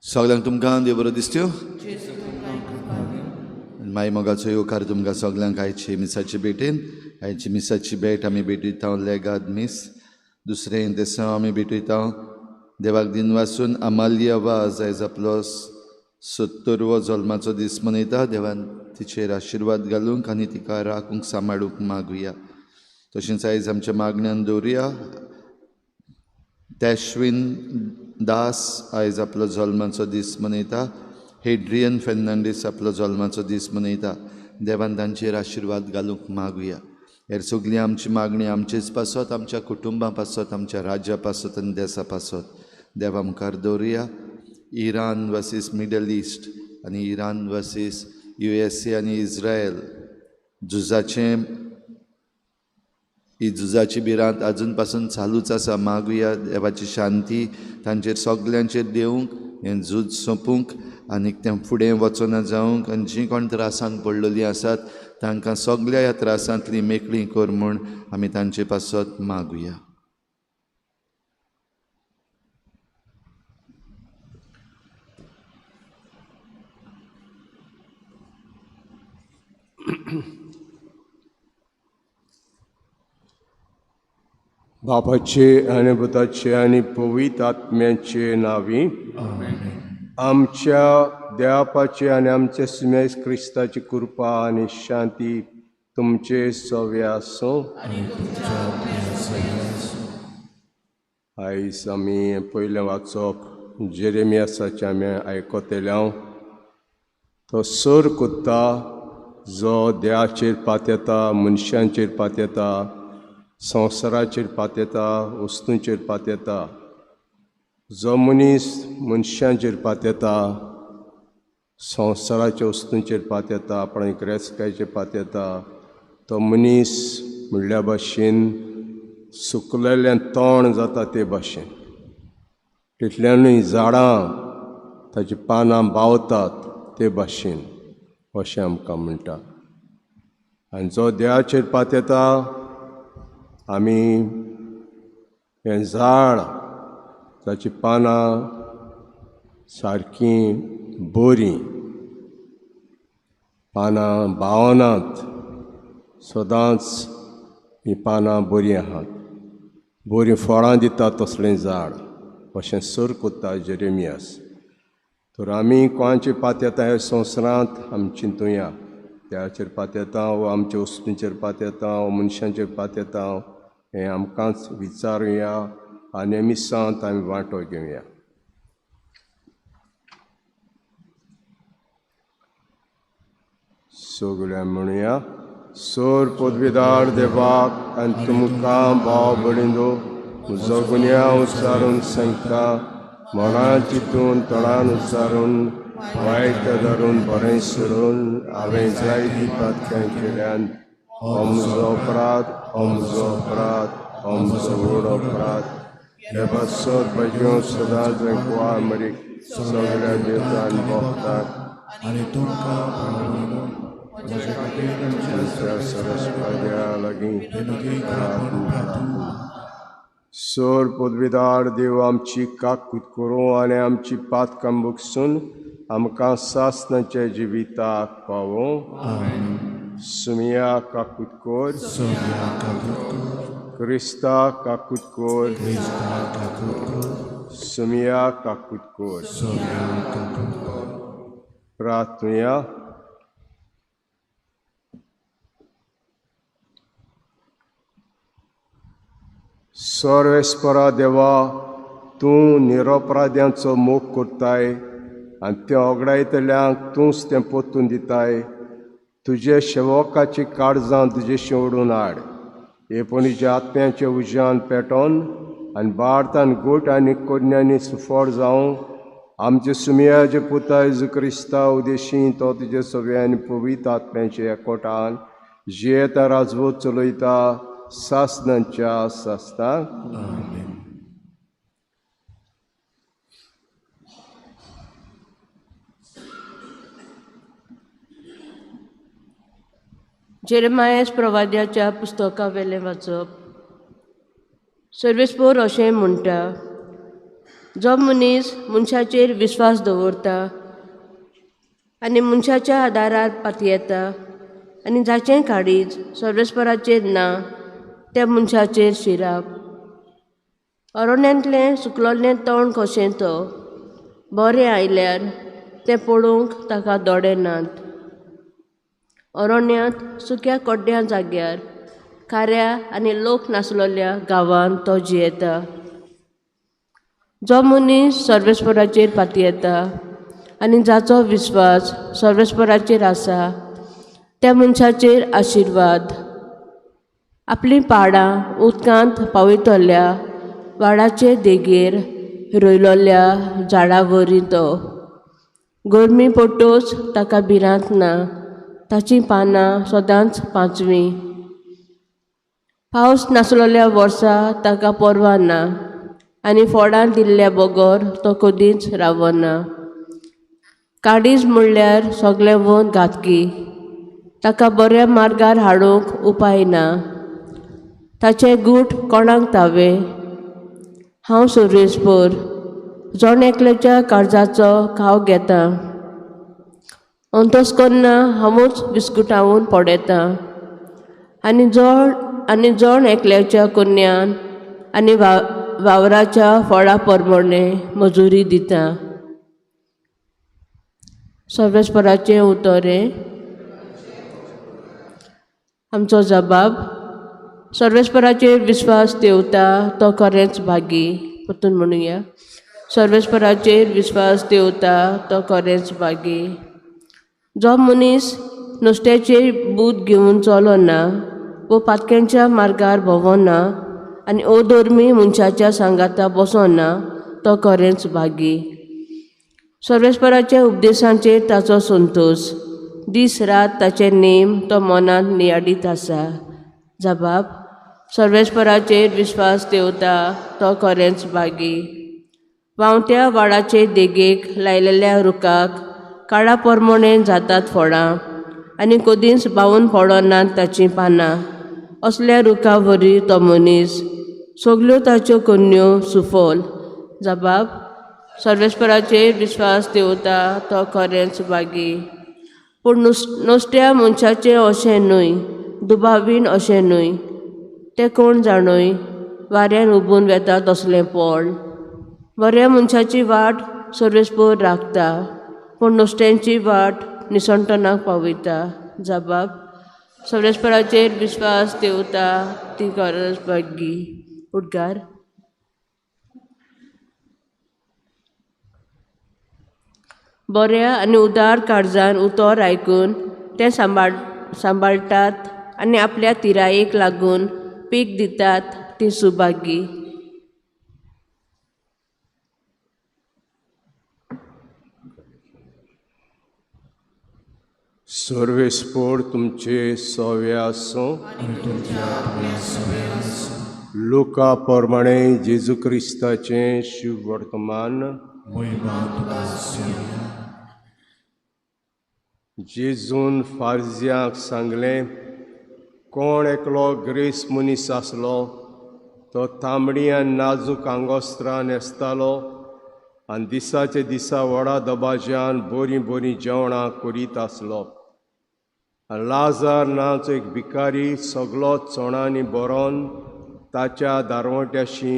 सगळ्यांक तुमकां देव बरो दिसत्यो. माई मोगाचो येवकार तुमकां सगळ्यांक आयची मिसाची भेटेन. आयची मिसाची भेट आमी भेटयता लेगाद मीस. दुसरें देसांव आमी भेटयता देवाक दिन वासून अमालिया वाज आयज आपलो 70वो जल्माचो दीस मनयता. देवान तिचेर आशिर्वाद घालूंक आनी तिका राखूंक सांबाळूंक मागुया. तशेंच आयज आमच्या मागण्यान दवरुया तॅश्विन दास आयज आपलो जल्माचो दीस मनयता. हेड्रियन फेर्नांडीस आपलो जल्माचो दीस मनयता. देवान तांचेर आशिर्वाद घालूंक मागुया. हेर सगळीं आमची मागणी आमचेच पासत, आमच्या कुटुंबा पासत, आमच्या राज्या पासत आनी देसा पासत देवा मुखार दवरुया. इराण वर्सीस मिडल इस्ट आनी इराण वर्सीस USA आनी इस्रायल झुजाचें ही झुजाची भिरांत आजून पासून चालूच आसा. मागुया देवाची शांती तांचेर सगल्यांचेर देवूंक, हें झूज सोंपूंक आनी तें फुडें वचना जावंक आनी जीं कोण त्रासान पडलेलीं आसात तांकां सगल्या ह्या त्रासांतली मेकळी कर म्हूण आमी तांचे पासत मागुया. बापाचे आनी पुताचे आनी पवित्र आत्म्याचे नांवी आमच्या देवाचे आनी आमच्या सुमेस क्रिस्ताची कृपा आनी शांती तुमचे सवे आसूं. आयज आमी पयलें वाचप जेरेमियासाचें आमी आयकतले. तो सर कोत्ता जो देवाचेर पातयेता, मनशांचेर पातयेता, संवसाराचेर पातयेता, वस्तूंचेर पातयेता. जो मनीस मनशांचेर पातयेता, संवसाराच्या वस्तूंचेर पातयेता, आपणा गिरेस्तकायेचेर पातयेता, तो मनीस म्हणल्या भाशेन सुकलेलें तण जाता ते भाशेन. तितल्यानूय झाडां ताची पानां बावतात ते भाशेन अशें आमकां म्हणटा. आनी जो देवाचेर पातयेता आमी हें झाड ताची पानां सारकीं बरीं, पानां बावनात, सदांच हीं पानां बरीं आहात, बरीं फळां दितात तसलें झाड अशें सर कोत्ता जेरेमियास. तर आमी कोणाचेर पातयेता ह्या संवसारांत आमी चिंतुया. देवाचेर पातयेता वो आमच्या वस्तूंचेर पातयेता वो मनशांचेर पातयेता हें आमकांच विचारुया आनी मिसांत आमी वांटो घेवया. सगळ्या म्हणुया. सोर पदवीदार देवाक आनी तुमकां भाव भयणींनो म्हजो गुन्यांव उच्चारून सांगता, मनां चिंतून तोंडान उच्चारून वायट धरून बरें सोडून हांवें जायतीं पातकां केल्यान. हो म्हजो अपराध, हो म्हजो अपराध, हो म्हजो व्हड अपराध. हे पासत भजो सदांच मरीक सगळ्या देवतान भोगतात आनी तुमकां सरस्पत्या लागीं. सोर पदवीदार देव आमची काकूत करूं आनी आमची पातकां बगसून आमकां सासणाच्या जिविताक पावों. सुमिया काकूत कोर, क्रिस्ता काकूत कोर, सुमिया काकूत कोर. प्रार्थनुया. सर्वेस्परा देवा, तूं निरपराध्यांचो मोग करताय आनी ते ओगडायतल्यांक तूंच तें पोतून दिताय. तुजे शेवकाची काळजां तुजेशी ओडून हाड. एपोनीच्या आत्म्याच्या उज्यान पेटोवन आनी भारतान गोट आनी कोन्यांनी सुफळ जावं. आमचे सुमयाचे पुता जेजू क्रिस्ता उदेशी तो तुजे सगळे आनी पवित्र आत्म्याच्या एकवटान जियेता राजवट चलयता सासणाच्या सासणाक. जेरेमायस प्रवाद्याच्या पुस्तकावेलें वाचप. सर्वेस्पोर अशें म्हणटा, जो मनीस मनशाचेर विस्वास दवरता आनी मनशाच्या आदारार पातयेता आनी जाचें काळीज सर्वेस्पराचेर ना त्या मनशाचेर शिराप. अरण्यांतलें सुकलोलें तण कशें तो बरें आयल्यार तें पळोवंक ताका दोळे नात. अरण्यांत सुक्या कोड्ड्या जाग्यार खाऱ्या आनी लोक नासलोल्या गांवांत तो जियेता. जो मनीस सर्वेस्पराचेर पातयेता आनी जाचो विस्वास सर्वेस्पराचेर आसा त्या मनशाचेर आशिर्वाद. आपलीं पाडां उदकांत पावयतल्या वाडाचे देगेर रोयलोल्या झाडा वरी तो. गरमी पडटच ताका भिरांत ना, ताचीं पानां सदांच पांचवीं. पावस नासलोल्या वर्सा ताका पर्वा ना आनी फळां दिल्ल्या बगर तो कदींच रावना. काडीज म्हणल्यार सगळें वन घातकी, ताका बऱ्या मार्गार हाडूंक उपाय ना. ताचें गूट कोणाक तावे? हांव सर्वेस्पर जण एकल्याच्या काळजाचो खाव घेता. अंतस करना हांवूच बिस्कुटावून पडयतां आनी जण एकल्याच्या कोन्यान आनी वावराच्या फळा प्रमाणे मजुरी दिता. सर्वेस्पराचें उतर हें. आमचो जबाब. सर्वेस्पराचेर विस्वास देवता तो खरेंच भागी. परतून म्हणुया, सर्वेस्पराचेर विस्वास देवता तो खरेंच भागी. जो मनीस नुस्त्याचेर बूद घेवन चलना वो पातक्यांच्या मार्गार भोंवना आनी अधर्मी मनशाच्या सांगाता बसना तो खरेंच भागी. सर्वेस्पराच्या उपदेशांचेर ताचो संतोश, दीस रात ताचे नेम तो मनांत नियाडीत आसा. जबाब. सर्वेस्पराचेर विस्वास देवता तो खरेंच भागी. व्हांवत्या वाडाचे देगेक लायलेल्या रुखाक काळा प्रमाणे जातात फळां आनी कदींच बावून पडनात ताचीं पानां. असल्या रुखा वरी तो मनीस, सगल्यो ताच्यो कन्यो सुफल. जबाब. सर्वेस्पराचेर विस्वास देवता तो खरेंच भागी. पूण नुस्त्या मनशाचें अशें न्हय, दुबावीन अशें न्हय, तें कोण जाणय वाऱ्यान उबून वेता तसलें पोळ. बऱ्या मनशाची वाट सर्वेस्पर राखता, पूण नुस्त्यांची वाट निसणटनाक पावयता. जबाब. सर्वेस्पराचेर विस्वास देवता ती गरज भागी. उद्गार. बऱ्या आनी उदार काळजान उतर आयकून तें सांबाळटात आनी आपल्या तिरायेक लागून पीक दितात ती सुभागी. सर्वेस्पर तुमचे सवे आसूं. लुका प्रमाणे जेजू क्रिस्ताचें शुभ वर्तमान. जेजून फारजियांक सांगलें, कोण एकलो ग्रेस मनीस आसलो, तो तांबडी आनी नाजूक आंगोस्त्रां न्हेसतालो आनी दिसाचे दिसा व्हडा दबाज्यान बरीं बरीं जेवणां करीत आसलो. आनी लाजार नांवाचो एक भिकारी सगलो चणांनी भरोन ताच्या दारवंट्याशी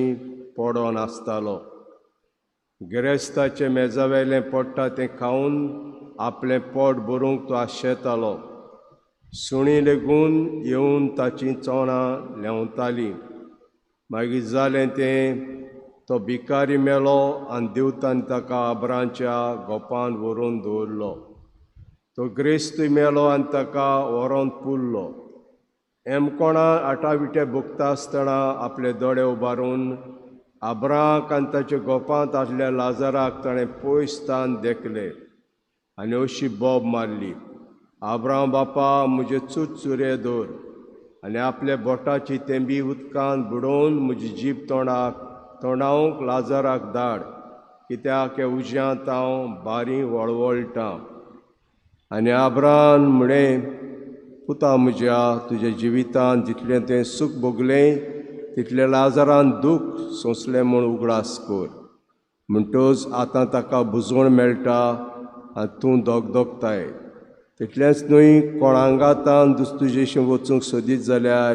पडोन आसतालो. गिरेस्ताचें मेजावेलें पडटा तें खावन आपलें पोट भरूंक तो आशेतालो. सुणी लेगून येवन ताचीं चोणां ल्हेंवतालीं. मागीर जालें तें, तो भिकारी मेलो आनी देवतान ताका आबरांच्या गोपान व्हरून दवरलो. तो ग्रेस्तूय मेलो आनी ताका व्हरोन पुरलो. एमकोणा आटाविटे भोगता आसतना आपले दोळे उबारून आबरांक आनी ताच्या गोपांत आसल्या लाजाराक ताणें पयस तान देखले आनी अशी बोब मारली, आब्रांव बापा म्हजे चुरचुरे दवर आनी आपल्या बोटाची तेंबी उदकांत बुडोवन म्हजी जीब तोंडावंक लाजाराक धाड, कित्याक ह्या उज्यांत हांव बारी वळवळटां. आनी आब्रान म्हळें, पुता म्हज्या, तुज्या जिवितांत जितलें तें सूख भोगलें तितलें लाजारान दूख सोंसलें म्हूण उगडास कर. म्हणटच आतां ताका बुजवण मेळटा आनी तूं दगदगताय. तितलेंच न्हय, कोणांगातान तुजेशी वचूंक सोदीत जाल्यार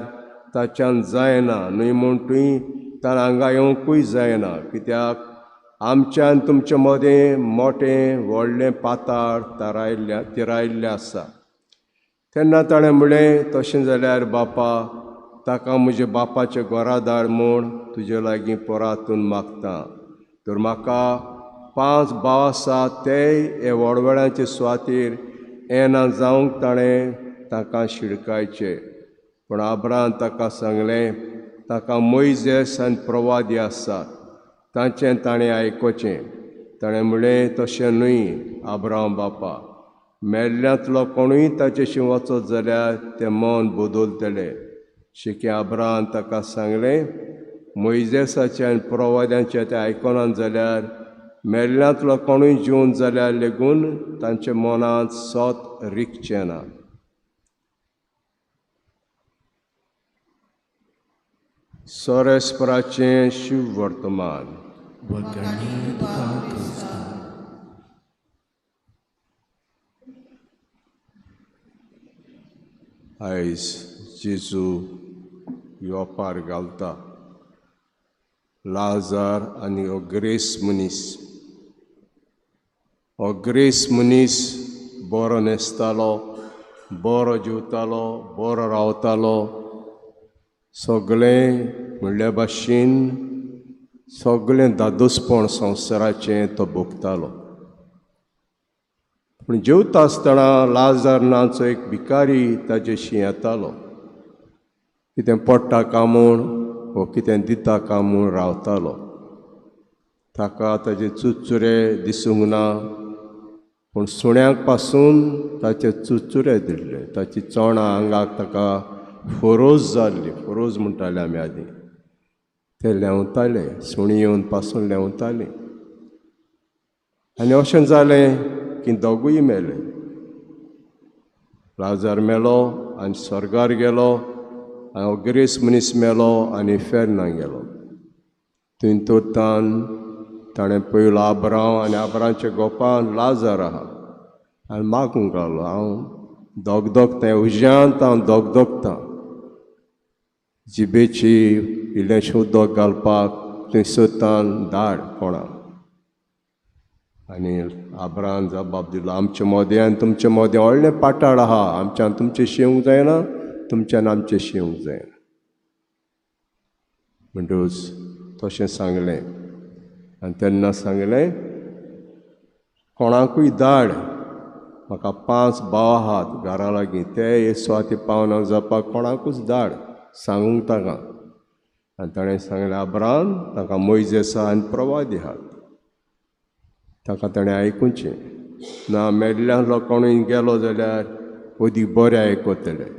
ताच्यान जायना, न्हय म्हूण तुवें ताणें हांगा येवंकूय जायना, कित्याक आमच्यान तुमचे मदें मोटें व्हडलें पाताळ तिरायल्लें आसा. तेन्ना ताणें म्हणलें, तशें जाल्यार बापा, ताका म्हज्या बापाच्या घरा धाड म्हूण तुजे लागीं परातून मागता. तर म्हाका 5 भाव आसा, तेय हे व्हडवड्यांचे सुवातेर येना जावंक ताणें ताका शिडकायचें. पूण आब्रान ताका सांगलें, ताका मोयजेस आनी प्रवादी आसात, तांचें ताणें आयकुचें. ताणें म्हणलें, तशें न्हय आब्राम बापा, मेल्ल्यांतलो कोणूय ताचेशी वचत जाल्यार तें मन बदलतलें. शिके आब्रान ताका सांगलें, मोयजेसाचें आनी प्रवाद्यांचें तें आयकना जाल्यार मेल्ल्यांतलो कोणूय जिवन जाल्यार लेगून तांच्या मनांत सत रिगचें ना. सोरेस्पराचें शिववर्तमान. आयज जेजू योपार घालता लाजार आनी हो ग्रेस मनीस. हो ग्रेस मनीस बरो न्हेसतालो, बरो जेवतालो, बरो रावतालो, सगळें म्हणल्या भाशेन सगळें दादोसपण संवसाराचें तो भोगतालो. पूण जेवता आसतना लाजार नांवाचो एक भिकारी ताजेशी येतालो, कितें पडटा काय म्हूण वो कितें दिता काय म्हूण रावतालो. ताका ताजे चुरचुरे दिसूंक ना, पूण सुण्यांक पासून ताचे चुरचुरे दिल्ले. ताची चोणां आंगाक ताका फरोज जाल्ली, फरोज म्हणटाले आमी आदीं, ते ल्हेंवताले, सुणी येवन पासून ल्हेंवताली. आनी अशें जालें की दोगूय मेले. लाजार मेलो आनी स्वर्गार गेलो, आनी ग्रेस मनीस मेलो आनी फेर्ना गेलो. थंय तोतान ताणें पयलो आब्रांव आनी आब्रांच्या गोपान लाजार आहा आनी मागूंक लागलो, हांव दगदगता, उज्यांत हांव दगदगता, जिबेची इल्लेंशें उदक घालपाक थंय सोतान धाड कोणाक. आनी आब्रान जबाब दिलो, आमचे मदें आनी तुमचे मदें व्हडलें पाटाळ आहा, आमच्यान तुमचें शिवंक जायना, तुमच्यान आमचें शिवंक जायना. म्हणटकच तशें सांगलें. आनी तेन्ना सांगलें, कोणाकूय धाड, म्हाका 5 भाव आहात घरा लागीं, ते हे सुवाती पावना जावपाक कोणाकूच धाड सांगूंक ताका. आनी ताणें सांगलें, आब्रान ताका मोयजेसा आनी प्रवादी आहात, ताका ताणें आयकुचें ना. मेल्ल्यांतलो कोणूय गेलो जाल्यार अदीक बरें आयकतले,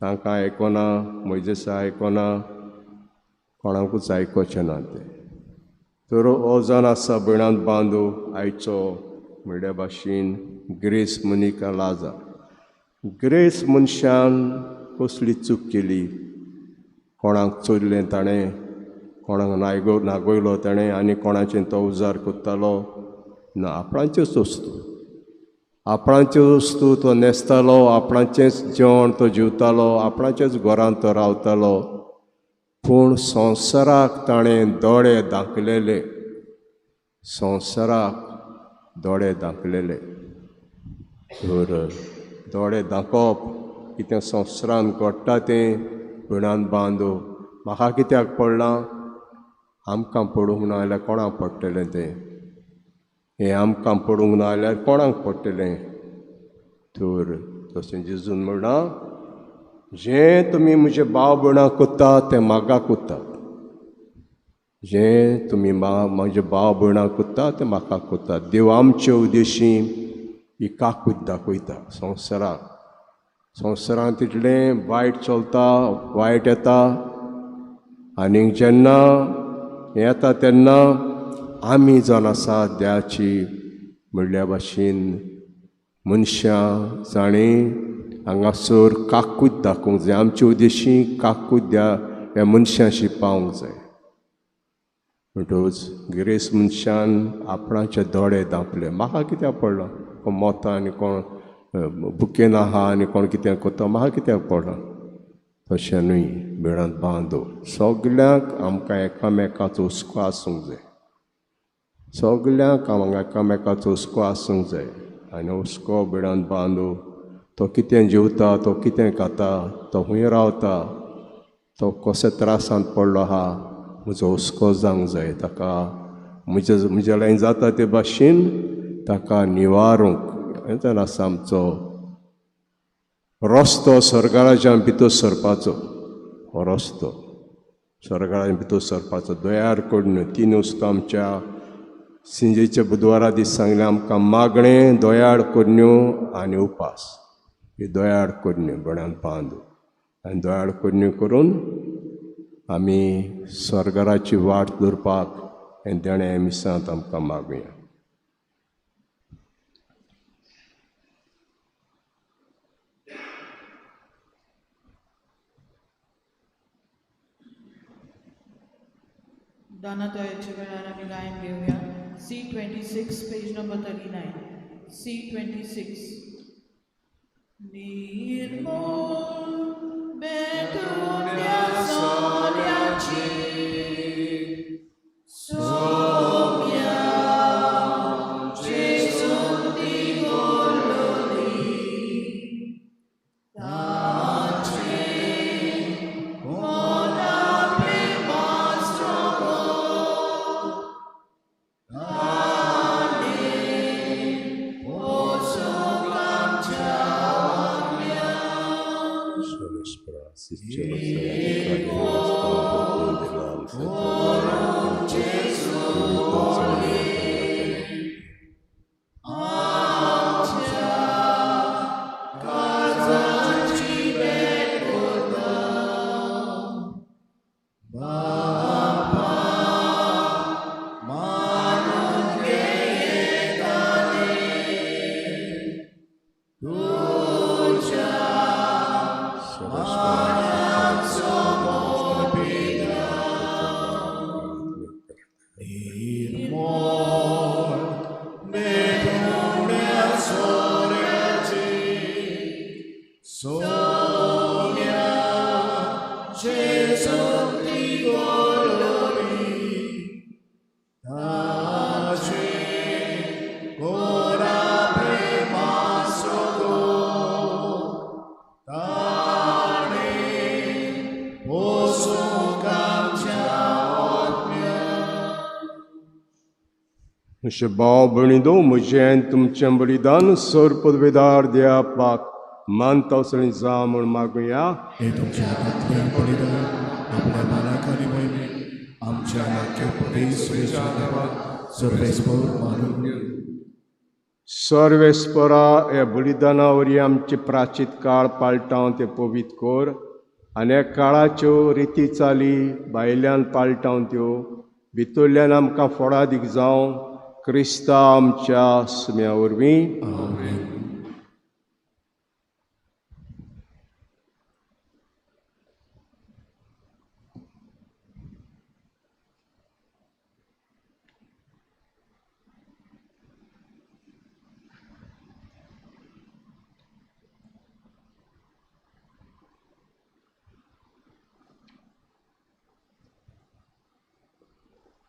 तांकां आयकना, मोयजेसा आयकना, कोणाकूच आयकुचें ना तें. तर हो जावन आसा भयणांत बांदू आयचो म्हणल्या भाशेन ग्रेस मनिका लाजार. ग्रेस मनशान कसली चूक केली, कोणाक चोरलें ताणें, कोणाक नागयलो ताणें, आनी कोणाचें तो उजार करतालो ना. आपणाच्योच वस्तू, आपणाच्यो वस्तू तो न्हेसतालो, आपणाचेंच जेवण तो जेवतालो, आपणाच्याच घरांत तो रावतालो. पूण संवसाराक ताणें दोळे दाखलेले, संवसाराक दोळे दाखलेले. तर दोळे दाखोवप कितें संवसारान घडटा तें भयणान बांदू म्हाका कित्याक पडलां, आमकां पडूंक ना जाल्यार कोणाक पडटलें तें, हें आमकां पडूंक ना जाल्यार कोणाक पडटलें. तर तशें जेजून म्हणलां, जें तुमी म्हजे भाव भयणां करता तें म्हाका करतात, जें तुमी म्हजे भाव भयणां करता तें म्हाका करतात. देव आमचे उद्देशी ही काकूत दाखयता संवसाराक. संवसारांत तितलें वायट चलता, वायट येता, आनी जेन्ना येता तेन्ना आमी जावन आसा देवाची म्हणल्या भाशेन मनशां जाणें हांगासर काकूत दाखोवंक जाय, आमचे उद्देशी काकूत ह्या मनशांशी पावूंक जाय. म्हणटकच गिरेस्त मनशान आपणाचे दोळे धांपले. म्हाका कित्याक पडलां कोण मोता आनी कोण बुकेन आहा आनी कोण कितें करता, म्हाका कित्याक पडलां? तशें न्हय बिळांत बांदो, सगल्यांक आमकां एकामेकाचो हुस्को आसूंक जाय. सगल्यांक आमकां एकामेकाचो हुस्को आसूंक जाय. आनी हुस्को बिळांत बांदो, तो कितें जेवता, तो कितें खाता, तो खंय रावता, तो कसो त्रासांत पडलो आहा, म्हजो हुस्को जावंक जाय. ताका म्हजे लागीं जाता ते भाशेन ताका निवारूंक. हें आसा आमचो रस्तो सरकाराच्या भितर सरपाचो. हो रस्तो सरकाराच्या भितर सरपाचो दयार कडून तीन वस्तू आमच्या सिंजेच्या बुधवारा दीस सांगलें आमकां, मागणें, दयाळ करण्यो आनी उपास. ही दयाळ करण्यो बण्यान बांदू आनी दयाळ करण्यो करून आमी स्वर्गाची वाट धरपाक हें देणें मिसांत आमकां मागुया. दानातयाच्या वेळार आमी गायन घेवया. C26 page number 39. C26. निर्मोल बेटुन्या सोऱ्याची Saumya जेसून ती गोलोली ताचे मोला प्रेमाचो ताणे पोसूंक आमच्या. म्हजे भाव भयणींनो, म्हजें तुमचें बलिदान सर पदवेदार देवाक मानता असलें जावं म्हूण मागुया. हे तुमच्या हातांतलें बलिदान आपल्या मानाक आनी मोहिमेक आमच्या लाखो सर्वेस्पर मानून घेवं. सर्वेस्परा ह्या बलिदाना वरवीं आमचे प्राचीत काळ पाळटांव तें पवित्र कर आनी ह्या काळाच्यो रिती चाली भायल्यान पाळटांव त्यो भितरल्यान आमकां फोडादीक जावं क्रिस्ता आमच्या सुम्या वरवीं. आमेन.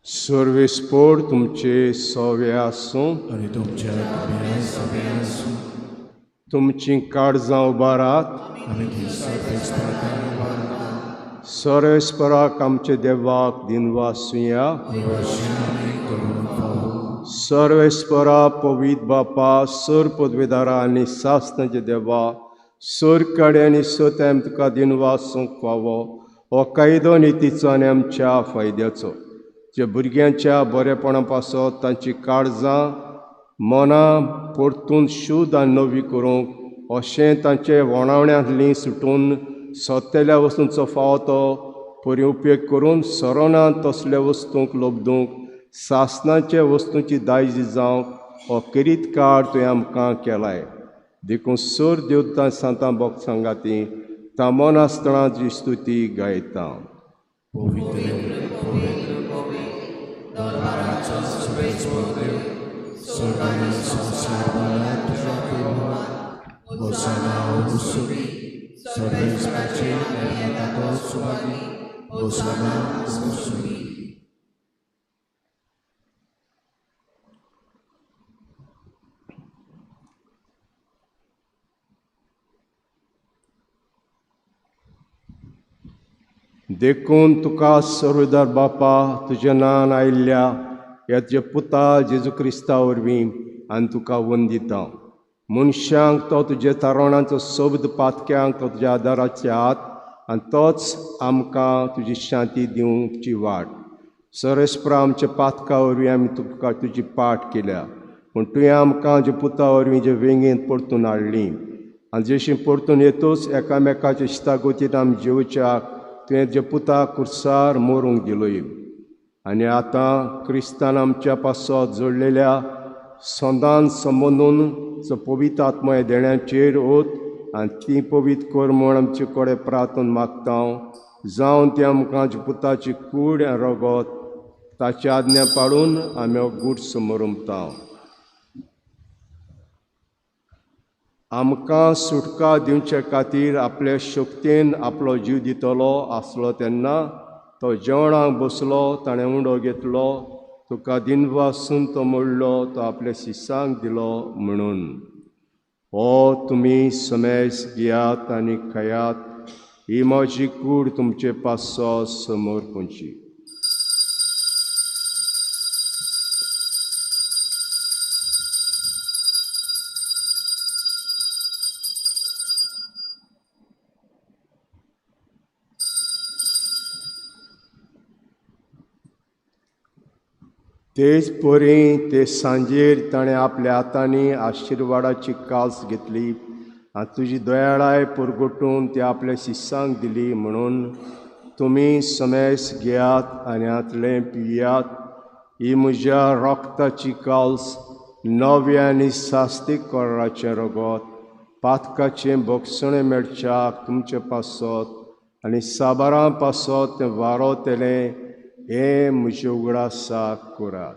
सर्वेस्पर तुमचे सवे आसूं आनी तुमच्या आत्म्या सवे आसूं. तुमचीं काळजां उबारात. आमी ती सर्वेस्पराक उबारतात. सर्वेस्पराक आमचे देवाक दिनवासुया. अवश्य आमी करूंक फावो. सर्वेस्परा पवित्र बापा, सर पदवेदारा आनी सासणाचे देवा, सर कडे आनी सत्याम तुका दिनवासूंक फावो. हो कायदो नितीचो आनी आमच्या फायद्याचो, जे भुरग्यांच्या बरेपणा पासत तांची काळजां मनां परतून शुद्ध आनी नवी करूंक अशें तांचे वणावण्यांतलीं सुटून सोत्तेल्या वस्तूंचो फावो तो परी उपयोग करून सरोना तसल्या वस्तूंक लब्दूंक सासणाचे वस्तूंची दायजी जावंक हो खेरीत काळ तुवें आमकां केलाय. देखून सर देवता सांतां भक्त सांगाती तामोन आसतना जी स्तुती गायता. पवित्र पवित्र दरबाराचो सर्वेस्पर देव, स्वर्ग आनी संवसार भरला तुज्या वैभवान। होसाना ओ सुर्गी, सर्वेस्पराचेर येता तो सुभागी, होसाना ओ सुर्गी। देखून तुका सर्वदार बापा तुज्या नांवान आयिल्ल्या ह्या तुज्या पुता जेजू क्रिस्ता वरवीं आनी तुका वंदिता। मनशांक तो तुज्या तारवणाचो शब्द, पातक्यांक तो तुज्या आदाराचे हात आनी तोच आमकां तुजी शांती दिवची वाट। सरस्परा आमच्या पातका वरवीं आमी तुका तुजी पाट केल्या, पूण तुवें आमकां तुज्या पुता वरवीं जे वेंगेंत परतून हाडली आनी जशी परतून येतूच एकामेकाच्या इश्टागतीन आमी जेवच्याक तुवें तुज्या पुता कुर्सार मरूंक दिलोय। आनी आतां क्रिस्तान आमच्या पासत जोडलेल्या संदान संबंदून जो पवित्र आत्मो ह्या देण्याचेर वत आनी ती पवित्र कर म्हूण आमचे कडेन प्रार्थना मागता, जावन ती आमकां तुज्या पुताची कूड आनी रगत ताची आज्ञा पाळून आमी हो गूट समोर। आमकां सुटका दिवचे खातीर आपले शक्तीन आपलो जीव दितलो आसलो तेन्ना तो जेवणाक बसलो, ताणें उंडो घेतलो, तुका दिनवासून तो मोडलो, तो आपल्या शिसांक दिलो म्हणून, हो तुमी समेस घेयात आनी खायात, ही म्हजी कूड तुमचे पासो समोर पुंची। तेच परी ते सांजेर ताणें आपल्या हातांनी आशिर्वादाची कास घेतली आनी तुजी दयाळाय परगटून ती आपल्या शिसांक दिली म्हणून, तुमी समेस घेयात आनी हातलें पियात, ही म्हज्या रक्ताची काल्स, नव्या आनी सास्तीक कराचें रगत, पातकाचें भोगसणें मेळच्याक तुमचे पासत आनी साबारां पासत तें वारोतलें, हे म्हजे उगडासाक करात।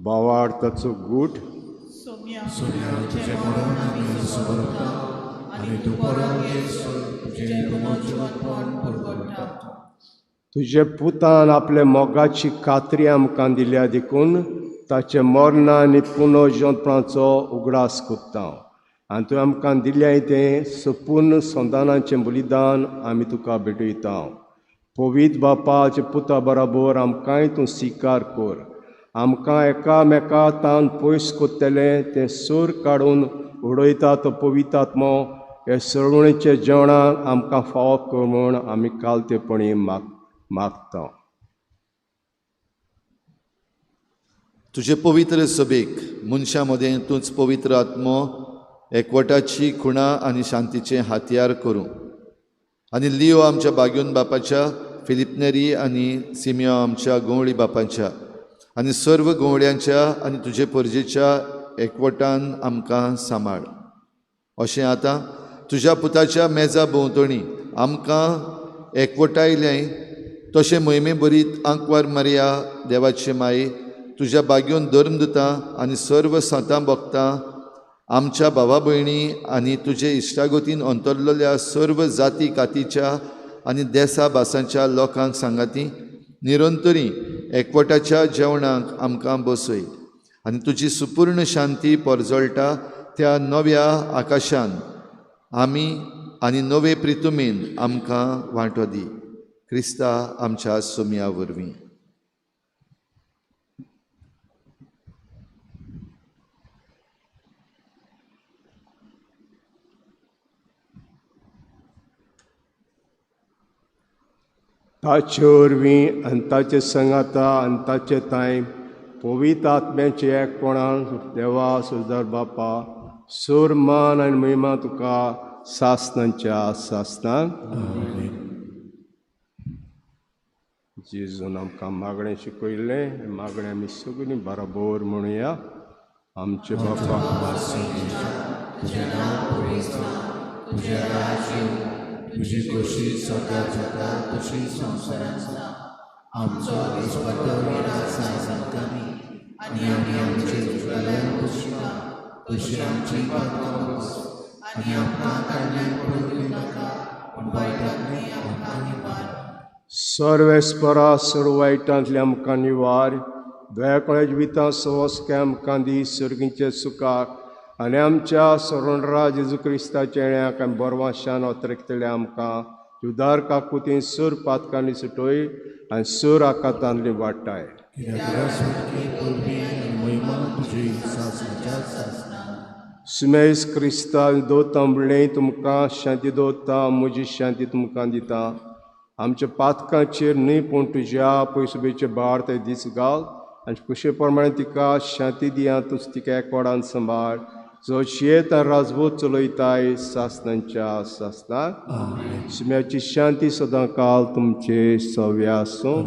भावार्थाचो गूट। सोम्या तुजें मरण आमी समर्पता आनी तूं परत येसर तुजें पुनर्जीवनपण परगट्टा। तुजे पुतान आपल्या मोगाची खात्री आमकां दिल्या देखून ताचें मरण आनी पुनर्जीवनपणाचो उगडास करता आनी तुवें आमकां दिल्याय तें सपूर्ण संतानाचें बलिदान आमी तुका भेटयता। पवित्र बापाचे पुता बराबर आमकांय तूं स्विकार कर, आमकां एकामेका तान पयस करतलें तें सूर काडून उडयता तो पवित्र आत्मो हे सरवणेच्या जेवणाक आमकां फावो कर म्हूण आमी कालतेपणी मागता। तुजे पवित्र सभेक मनशां मदें तूंच पवित्र आत्मो एकवटाची खुणा आनी शांतीचें हातयार करूं आनी लियो आमच्या बाग्योन बापाच्या, फिलिपनेरी आनी सिमियो आमच्या गंवळी बापाच्या आनी सर्व गंवळ्यांच्या आनी तुजे परजेच्या एकवटान आमकां सांबाळ। अशें आतां तुज्या पुताच्या मेजा भोंवतणी आमकां एकवटायलें तशें मोहिमे भरीत आंकवार मारिया देवाचे माये तुज्या बाग्योन धर्म दिता आनी सर्व संतां भोगता आमच्या भावा भयणी आनी तुजे इश्टागतीन अंतरलेल्या सर्व जाती कातीच्या आनी देसा भासांच्या लोकांक सांगाती निरंतरी एकवटाच्या जेवणाक आमकां बसय आनी तुजी सुपूर्ण शांती परजळटा त्या नव्या आकाशान आमी आनी नवे प्रितुमेन आमकां वांटो दी, क्रिस्ता आमच्या सोम्या वरवीं। ताचे वरवीं आनी ताचे संगाता आनी ताचे तांय पवित्र आत्म्याचे एकपणान देवा सुदार बापा सूर मान आनी महिमा तुका सासनाच्या सासनाक। जेजून आमकां मागणें शिकयल्लें, मागणें आमी सगळीं बरोबर म्हणुया. आमचे बापा, तुजें नांव पवित्र जावं, तुजें राज्य येवं, तुजी खोशी स्वर्गात जाता तशी संवसारांत जावं. आमचो दिसपट्टो आयज आमकां दी, आनी आमी आमचे चुकलेल्यांक पोसता तशी आमची पातकां पुस, आनी आमकां काडल्यान पडूंक दिनाका, पूण वायटांतलें आमकां निवार. सर्वेस्परा सर्व वायटांतलें आमकां निवार, दयाकळे जिवितां सवस्के आमकां दी सर्गीचे सुखाक, आनी आमच्या सरणरा जेजू क्रिस्ताच्या येण्याक आनी बरवाशान अतरेकतले आमकां उदार काकुतीन सूर पातकांनी सुटय आनी सूर आकातांतली वाडटाय. सुमेस क्रिस्ता दोता म्हणलें, तुमकां शांती दोता, म्हजी शांती तुमकां दिता. आमच्या पातकांचेर न्हय पूण तुज्या पयसुबेचे भार ते दीस घाल आनी कुशे प्रमाणे तिका शांती दिया. तूं तिका एकवडान सांबाळ, जो शेत राजबूत चलयताय सासनांच्या सासनाक. सुम्याची शांती सदां काल तुमचे सव्या आसूं.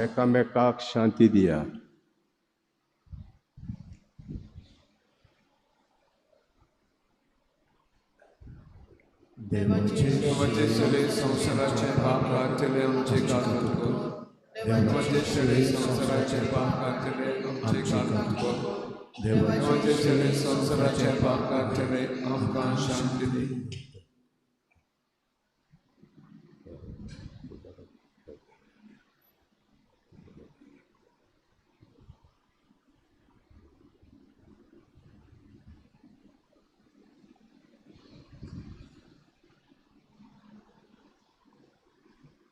एकामेकाक शांती दिया. देवाचे सगळे संवसाराचे पाप काडटले आमचे कागद कर. देवाचे सगळे संवसाराचे पाप काडटले आमचे कागद कर. देवाचे सगळे संवसाराचे पाप काडटले आमकां शांती दी.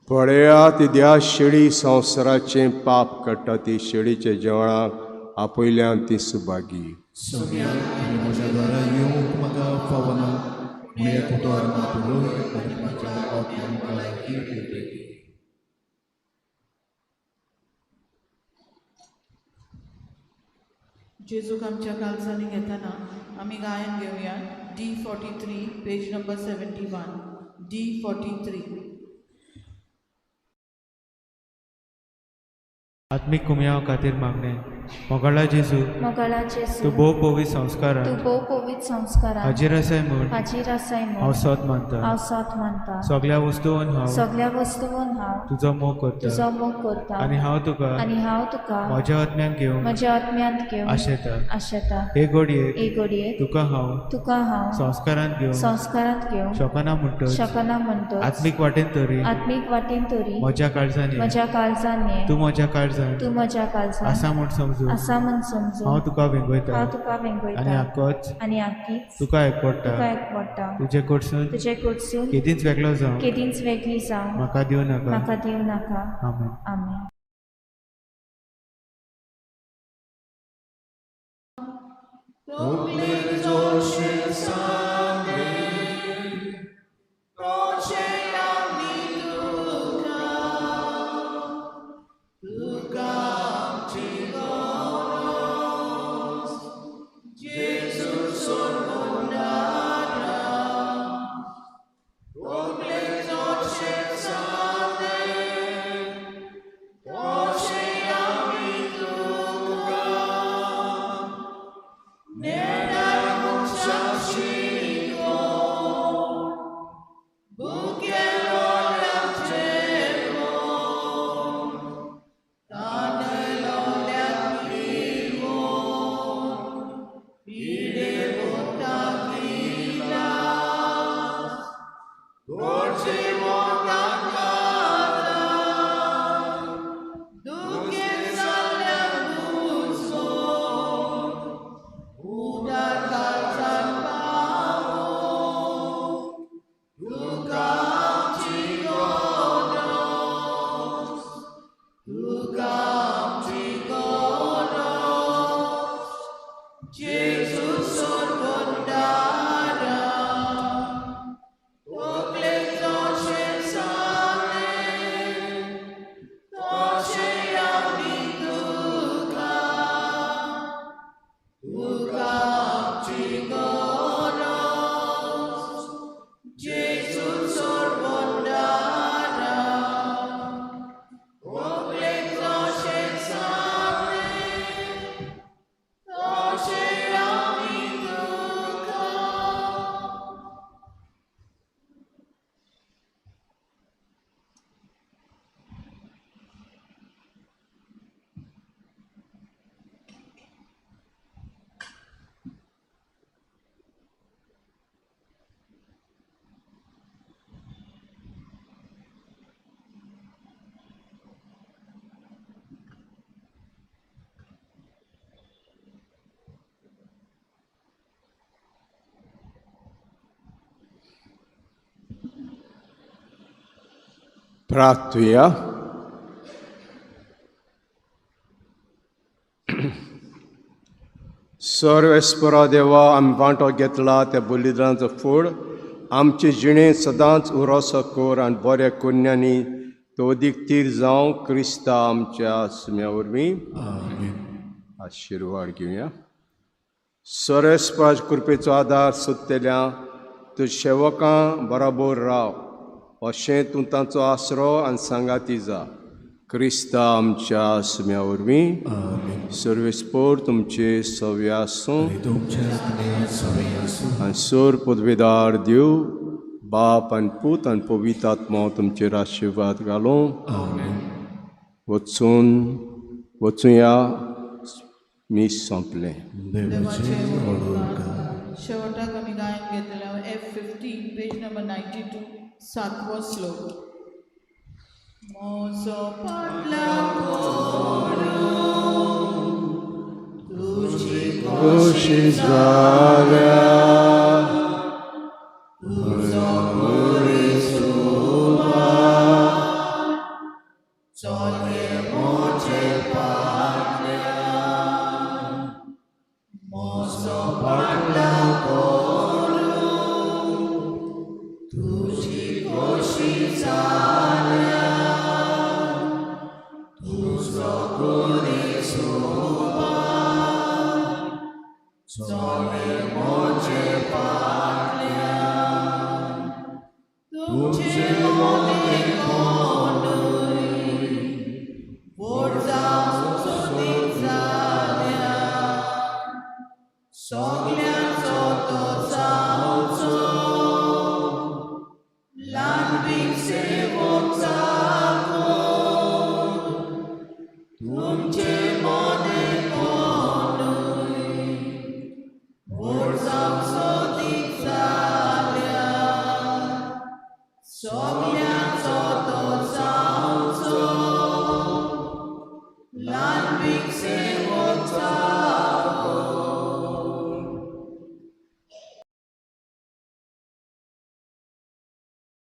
पळयात त्या शेळी संवसाराचें पाप काडटा ती शेळीच्या जेवणाक आपयल्यान ती सुभागी. म्हज्या घरा येवंक म्हाका फावना, पूण एक उतर मात उलय आनी म्हज्या आत्म्याक भलायकी मेळटली. जेजूक आमच्या काळजांनी घेतना आमी गायन घेवया. D43 page number 71. D43. आत्मीक कुमयाव खातीर मागणें. मोगाळा जेजू, मोगाळा जेजू, तूं भोव पवित्र संस्कारान, तूं भोव पवित्र संस्कारान हाजीर आसाय म्हूण, हाजीर आसाय म्हूण हांव सत मानता, हांव सत मानता. सगळ्या वस्तून हांव, सगळ्या वस्तून हांव तुजो मोग करता, तुजो मोग करता. आनी हांव तुका, आनी हांव तुका म्हज्या आत्म्यान घेवन, म्हज्या आत्म्यांत घेवन आशेता, आशेता. हे घडयेक, हे घडयेक तुका हांव, तुका हांव संस्कारांत घेवन, संस्कारांत घेवन शकना म्हणटच, शकना म्हणटच, आत्मीक वाटेन तरी, आत्मीक वाटेन तरी म्हज्या काळजान, म्हज्या काळजान तूं म्हज्या काळजान, तूं म्हज्या काळजान आसा म्हूण समजून, आसा म्हूण समजून हांव तुका वेंगयता, हांव तुका वेंगयता. आनी आकोच, आनी आकीच तुका एकवडटा, तुका एकवडटा. तुजे कडसून, तुजे कडसून केदींच वेगळो जावं, केदींच वेगळी जावं म्हाका दिवं नाका, म्हाका दिवं नाका. आमेन. आमेन. Jesus. प्रार्थुया. सर्वेस्परा देवा, आमी वांटो घेतला त्या बलिदानाचो फूड आमचे जिणेंत सदांच उरोसो कर आनी बऱ्या कुन्यांनी तो अदीक तीर जावं क्रिस्ता आमच्या सुम्या वरवीं. आशिर्वाद घेवया. सर्वेस्पराच्या कृपेचो आदार सोदतल्या तूं सेवकां बराबर राव, अशें तूं तांचो आसरो आनी सांगाती जा. क्रिस्ता आमच्या सुम्या वरवीं. सर्वेस्पर तुमचे सव्य आसूं आनी सोर पदवेदार देव बाप आनी पूत आनी पवित्र आत्मो तुमचेर आशिर्वाद घालूं. वचून वचुया. मीस सोंपलें. शेवटाक आमी गायन घेतले F15 page number 92 सातवो श्लोक. मोजो पाटला तुजी खोशी जाल्या तुजो चोले मोजे पाटल्या मोजो पाटला तुजी खोशी जाल्या तुजो चोले मोजे पाटल्या तुमचे मोने कोणूय व्हड जावं सोदीत जाल्या सगल्यांचो तो जावचो ल्हानवीक सेवक चाकोर तुमचे मोने कोणूय व्हड जावं सोदीत जाल्या सगल्यांचो तो जावचो ल्हानवीक सेवक.